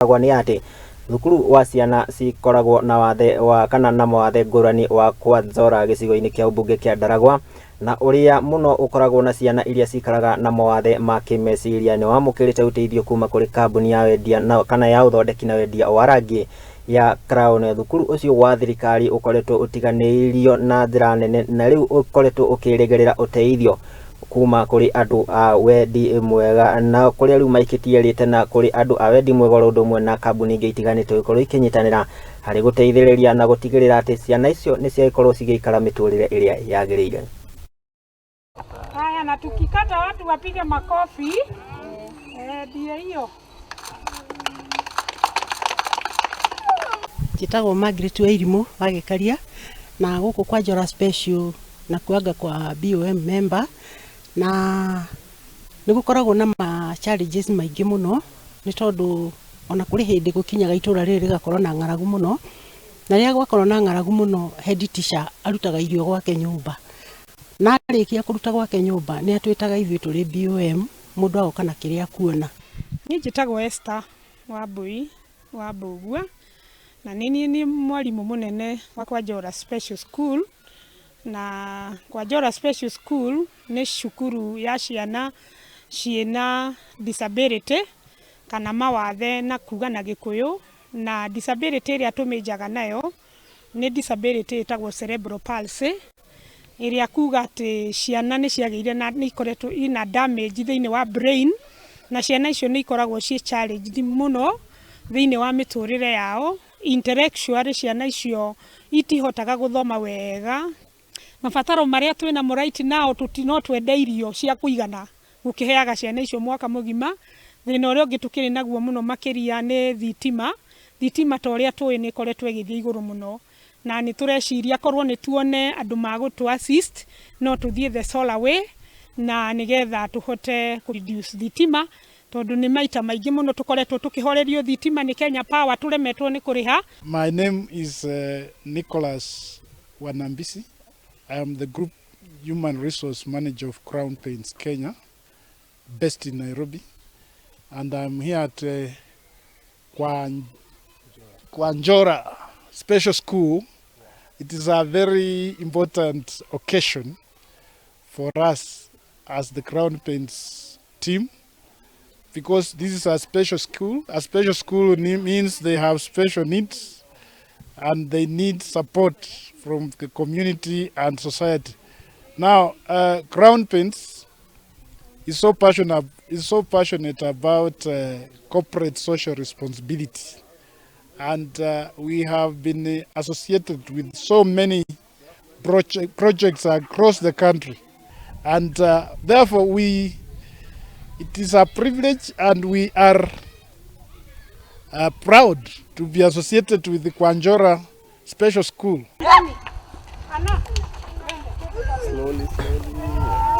Nĩ atĩ thukuru wa ciana cikoragwo na wathe wa kana na mawathe ngũrani wa Kwa Njora gĩcigo-inĩ kĩa ũmbunge kĩa Ndaragwa na ũrĩa mũno ũkoragwo na ciana iria cikaraga na mawathe ma kĩmeciria nĩ wamũkĩrĩte ũteithio kuma kũrĩ kambuni ya wendia na, kana ya ũthondeki na wendia wa rangi ya Crown. Thukuru ũcio wa thirikari ũkoretwo ũtiganĩirio na njĩra nene na rĩu ũkoretwo ũkĩrĩgĩrĩra ũteithio kuma kũrĩ andũ a wendi mwega na kũrĩa rĩu maikĩtie rĩte na kũrĩ andũ a wendi mwega oro ũndũ ũmwe na kambuni ingĩ itiganĩte gũkorwo ikĩnyitanĩra harĩ gũteithĩrĩria na gũtigĩrĩra atĩ ciana icio nĩ ciagĩkorwo cigĩikara mĩtũrĩre ĩrĩa yagĩrĩire. Haya, na tukikata watu wapige makofi. Eh, ndio hiyo. Njĩtagwo Margaret Wairimũ wa Gĩkaria na gũkũ kwa Njora Special na kuanga kwa BOM member, na nĩ gũkoragwo na ma challenges maingĩ mũno, nĩ tondũ ona kũrĩ hĩndĩ gũkinyaga itũra rĩrĩ rĩgakorwo na ng'aragu mũno, na rĩrĩa gwakorwo na ng'aragu mũno, head teacher arutaga irio gwake nyũmba, na arĩkia kũruta gwake nyũmba nĩ atwĩtaga ithuĩ tũrĩ BOM, mũndũ agoka na kĩrĩa akuona. Niĩ njĩtagwo Esther Wambui wa Mbũgua na nĩ niĩ nĩ mwarimũ mũnene wa Kwa Njora Special School. Na Kwa Njora Special School nĩ cukuru ya ciana ciĩna disability kana mawathe na kuga na Gĩkũyũ, na disability ĩrĩa tũmĩnjaga nayo nĩ disability ĩtagwo cerebral palsy, ĩrĩa kuga atĩ ciana nĩ ciagĩire na nĩ ikoretwo ina damage thĩinĩ wa brain, na ciana icio nĩ ikoragwo ciĩ challenged mũno thĩinĩ wa mĩtũrĩre yao. Intellectually, ciana icio itihotaga gũthoma wega. Mabataro marĩa twĩnamo right now, tũti no twende irio cia kũigana gũkĩheaga ciana icio mwaka mũgima. Thĩna ũrĩa ũngĩ tũkĩrĩ naguo mũno makĩria nĩ thitima. Thitima, ta ũrĩa tũĩ, nĩ ĩkoretwo ĩgĩthiĩ igũrũ mũno, na nĩ tũreciria korwo nĩ tuone andũ magũtũ assist, no tũthiĩ the solar way na nĩgetha tũhote kũ reduce thitima, tondũ nĩ maita maingĩ mũno tũkoretwo tũkĩhorerio thitima nĩ Kenya Power tũremetwo nĩ kũrĩha. My name is Nicholas Wanambisi. I am the Group Human Resource Manager of Crown Paints Kenya, based in Nairobi. And I'm here at Kwanjora Special School. It is a very important occasion for us as the Crown Paints team because this is a special school. A special school means they have special needs and they need support from the community and society. Now, Crown Paints is so passionate about corporate social responsibility, and we have been associated with so many projects across the country, and therefore we it is a privilege and we are proud to be associated with the Kwanjora Special School. Ana. Slowly, slowly.